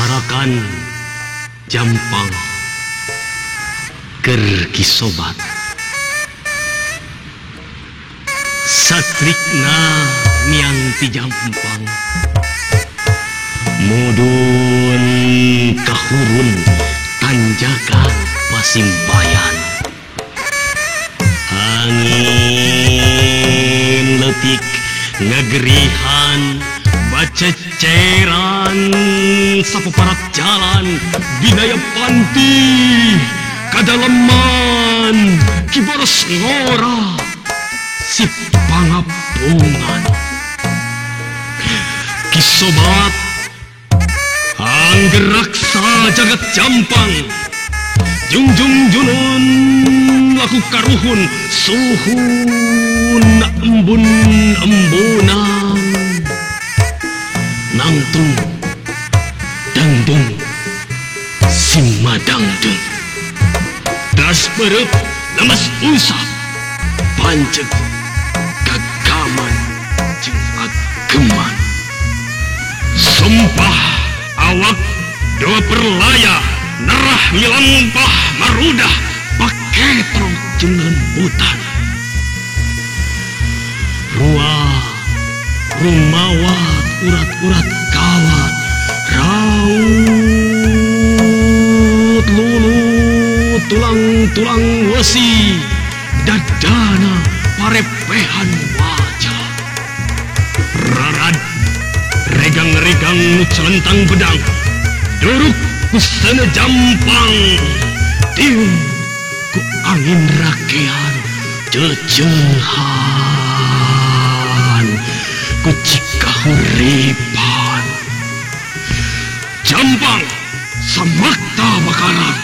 Sasarakan Jampang keur Ki Sobat. Satrikna miang ti Jampang mudun kahurun tanjakan pasimbayan. Angin leutik ngagerihan baceceran sapoparat jalan binaya panti kadaleman Ki Boros ngora si pangapungan. Ki Sobat anggeraksa jagat Jampang jungjung junun laku karuhun suhun embun embunan nangtung dangdung simadangdung das berep lemes usap panceg kagaman jeung ageman. Sumpah awak dua perlaya nerah milampah marudah paketrok jeung lembutan. Ruah rumawat urat-urat kawat raut lulu tulang-tulang wesi dadana parepehan wajah. Rarad regang-regang nu celentang bedang duruk ku seuneu Jampang tiung ku angin rakean cecehan ku cikahuripan. Jampang samakta bakaran.